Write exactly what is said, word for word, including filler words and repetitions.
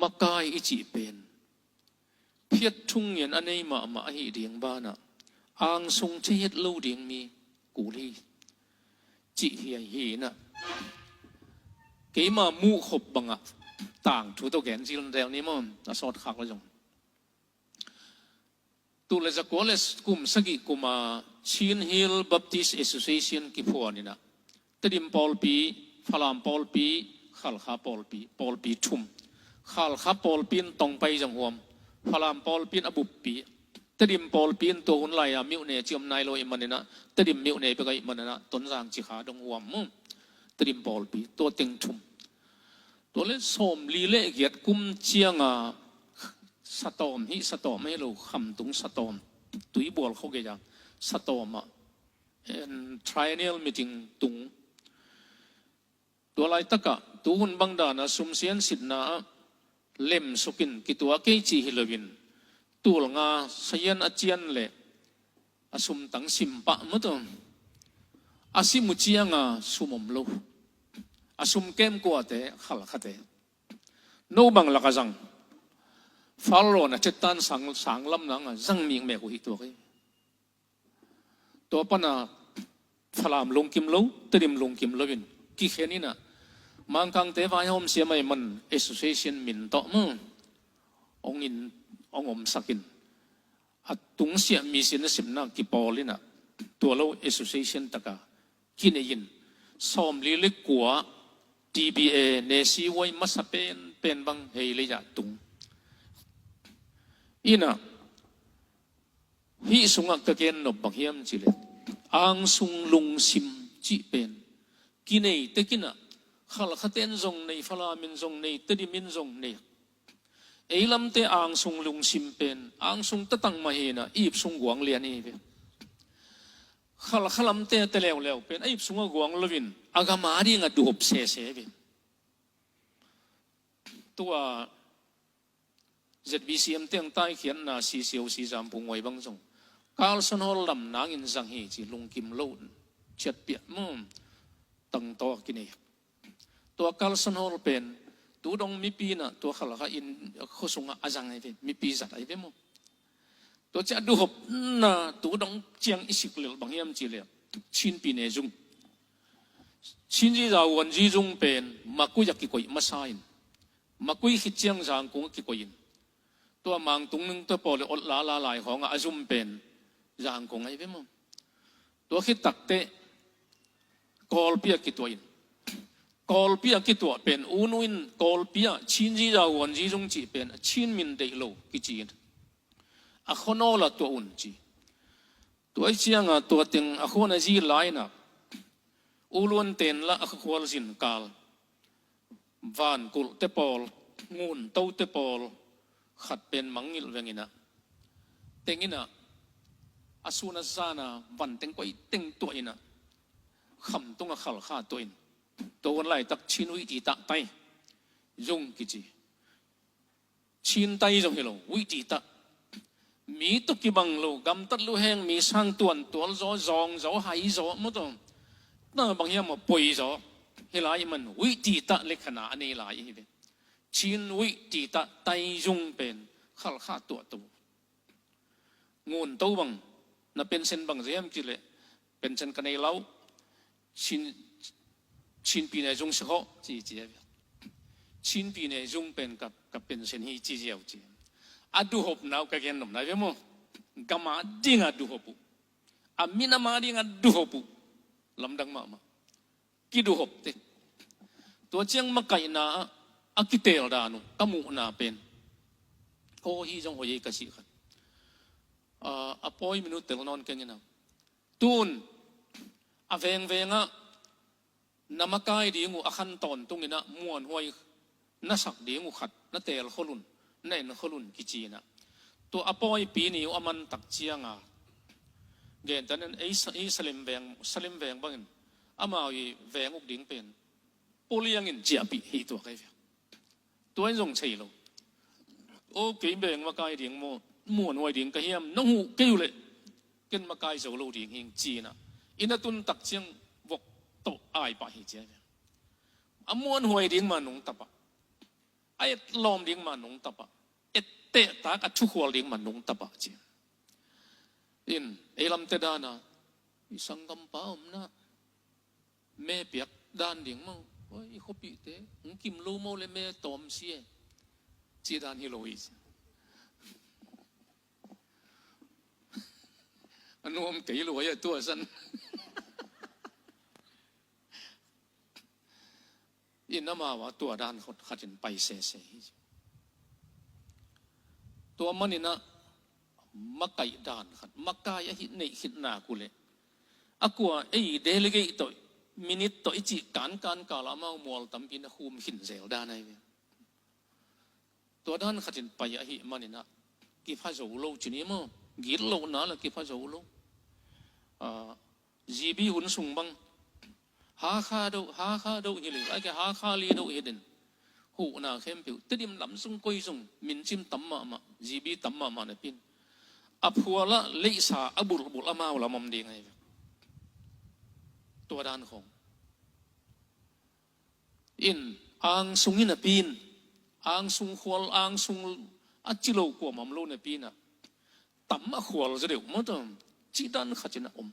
Makai i cih pen phiat thungen a nei mahmah ahi ding banah angsung thehiat lo ding mi kul hi cih hi, hi inah, keima muhkhop bangah tangthu tawh gen zil del ni maw, a sawt khak le zong. Tul le zakua le kum sagih kuma Chin Hill Baptist Association kiphuan inah, Tedim pawlpi, Falam pawlpi, Khalkha pawlpi, pawlpi thum. Khalkha pawlpi in Tongpai zong huam, Falam pawlpi in a buppi, Tedim pawlpi in tua hun lai-a miuhne ci om nai lo ih maninah, Tedim miuhne bek a ih maninah, Tonzang Cikha dong huam mu. Tedim pawlpi, tua teng thum. Tua le sawmli le giat kum cianga satawm, hih satawm ahi lo, khamtung satawm, tuibual khua gei-a satawm ah, en, triennial meeting tung. Tua laitakah tuhun bang dana sumsian sitna ah lemsukin kituah kei ci hi loin, tulnga sahian a cian le a sumtang simpah maw tu. A sim uh cianga sum om lo. A sum kemkuate Khalkhate. No bang laka zang. Faro na chettan sang, sanglam nanga zang mikmek uh hi tuak hi. Tua pana Falam lungkim lo, Tedim lungkim loin kikhen inah, Mangkangte vaihawm siam ahi man association min tawh maw, ong in, ong omsakin, a tungsiah misin a simna kipawl inah, tua lo association taka kinei in, sawmli le kua T B A nesihuai masa penpen bang hei lei-ah tung inah, hih sungah ka gen nop bang hiam cileh, angsung lungsim cih pen kinei tekinah, Khalkhaten zong nei, Falamin zong nei, Tedimin zong nei. Ei lamte angsung lungsim pen angsung tatang mah hinah, ip sung guang lian hi ve. Khalkha lamte te leuleu pen a ip sungah guang loin a gam a dingah duhop sese ve. Tua Z B C M teng taikhiatna C C O C zampu nguai bang zong Carlson Hall lam nangin zang hi ci, lungkim lo ciatpiah maw, tangtaw kinei. Tua Carlson Hall pen tu dong mipi inah tua Khalkha in khua sungah a zang ahi ve, mipi zat ahi ve maw. Tua ciah duhopna tu dong ciang i sik lel bang hiam cileh, Chin pi ne zung. Chin zi zau wan zi zung pen Makui a kikoih masa in, Makui khit ciang Zangkung a kikoih in, tua Mangtung nung te pawl le ot lala lai khawngah a zum pen Zangkung ahi ve maw. Tua khit takteh Kawlpi a kituah in, Kawlpi a kituah pen unu in Kawlpi ah Chin zi zau wan zi zung cih pen a Chin min deih lo kici in, a khuanawl a tuah un ci. Tua ih cianga tua teng a khuan a zi lai inah, U Luan ten lah a khual zin kal, Vankulh te pawl, Ngunto te pawl, khat pen mangngilh veng inah, teng inah, a sun a zana van teng koi teng tuah inah, khamtung a Khalkha tuah in, tua hun laitak Chin Huih Ti Tah Tai Zung kici. Chin tai zong hi lo, Huih Ti Tah. Mi tawh kibang lo, gamtat luheng mi sang tuan tual zaw, zawng zaw, hai zaw maw tawh. Na bang hiam maw, poi zaw. Hi lai man Huih Ti Tah le khana a nei lai hi ve. Chin Huih Ti Tah Tai Zung pen Khalkha tuah to. Ngunto bang, na pension bang zia hiam cileh, pension ka nei lo, Chin, Chin pi ne zung si khawh ci ci a ve. Chin pi ne zung pen ka, ka pension hi ci ziau ci. A duhopna uh ka gen nopna ve maw. Gam a dingah duhop uh, a minam a dingah duhop uh, lamdang mahmah. Kiduhop te. Tua ciang makaihna ah a kitel dan uh ka muhna pen, aw, hi zong hoih ei ka sih khat. Ah, a pawi minute tel nawn keng inah, tun a vengveng ah na makai ding uh a khan tawntung inah muanhuai na sak ding uh khat na tel khol un, na en khol un kici inah, tua a pawipi ni uh a man tak cianga, gentehna in ei sa-, ei Salim veng, Salim veng bangin amau i veng uk ding pen Pu Liang in ciahpih hi tuak ahi ve. Tua in zong thei lo. Aw, kei beng makai ding maw, muanhuai ding ka hiam, nong huh kei uh leh ken makai zo lo ding hing ci inah, inn a tun tak ciang vok tawh ai pah hi ci ahi ve. A muanhuai ding mah nungta pah. a et lawm ding mah nungta pah, ettehtak a thukhual ding mah nungta pah ci. In ei lamte dana i sanggampa omna me piak dan ding maw, oi, i khuapihte hong kim lo maw le me tawm si e, ci dan hi lo hi. A nuam kei lo hi a tua san. In amau a tua dan khatin pai sese hi. Tua maninah makaih dan khat, makai ahi neih khitna kuleh a kua ei delegate tawh, minit tawh i cih kankan kala amau mual tampi na khum khin zel dan ahi ve. Tua dan khatin pai ahi maninah kipha zo lo cini maw, gitlohna la kipha zo lo. GB hun sung bang hakha doh, hakha doh hi le, a ke hakha li doh hi den. Huhna khempeuh Tedim lam sung koi sung mincim tam mahmah, GB tam mahmah napin a phualah leihsa a bulhbulh amau lam om ding ahi ve. Tua dan khong in angsung in a pin, angsung khual, angsung a ci lo kuamah om lo na pinah tam a khual za deuh maw tam, ci dan khatin a om.